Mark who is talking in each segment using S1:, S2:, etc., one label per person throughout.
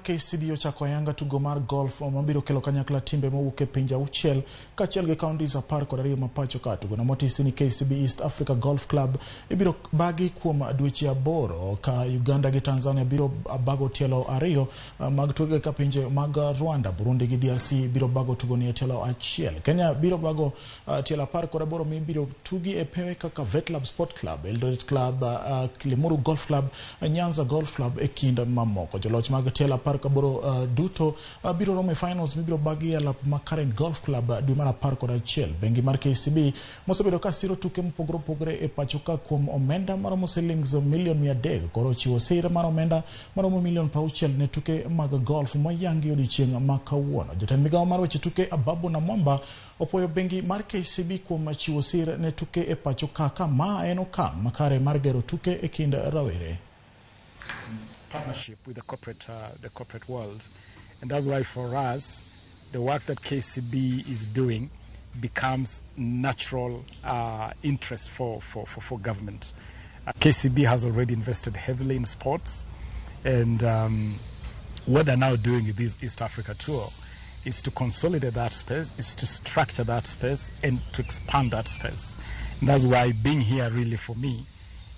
S1: KCB ochako ayanga tugo mar golf mabiro kelo kanyakla timbe mowuok e pinje 6 kaachiel gi counties 12 ma pacho ka. Tugono motisi ni KCB East Africa Golf Club ibiro bagi kuom dweche 8 ka Uganda gi Tanzania biro bago tielo 2 mag tuke ka pinje mag Rwanda, Burundi gi DRC biro bago tugoni e tielo 1. Kenya biro bago tielo 18 mibiro tugi e pewe kaka Vetlab Sport Club, Eldoret Club, Limuru Golf Club, Nyanza Golf Club e kind mamoko. Joloch mag tielo 18 duto biro romo e finals mibiro bagi e alap ma Karen Golf Club dwe mar 11. Bengi mar KCB mosebedo ka siro tuke mopogore opogore e pacho ka kuom omenda maromo silings milion 300 koro ochiwo sir mar omenda maromo milion 60 ne tuke mag golf moyangi odiochieng' ma kawuono. Jatend migawo mar weche tuke Ababu Namwamba opuoyo bengi mar KCB kuom chiwo sir ne tuke e pacho ka ma en okang' makare mar gero tuke e kind rawere.
S2: Partnership with the corporate world, and that's why for us the work that KCB is doing becomes natural interest for government. KCB has already invested heavily in sports, and what they're now doing with this East Africa tour is to consolidate that space, is to structure that space, and to expand that space. And that's why being here really for me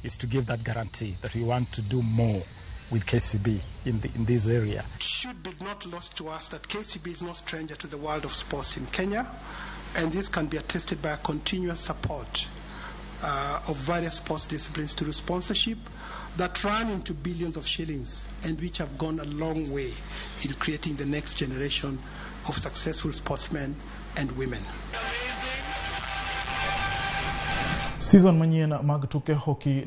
S2: is to give that guarantee that we want to do more with KCB in this area.
S3: It should be not lost to us that KCB is no stranger to the world of sports in Kenya, and this can be attested by a continuous support of various sports disciplines through sponsorship that run into billions of shillings and which have gone a long way in creating the next generation of successful sportsmen and women.
S1: Season manyien mag tuke hockey.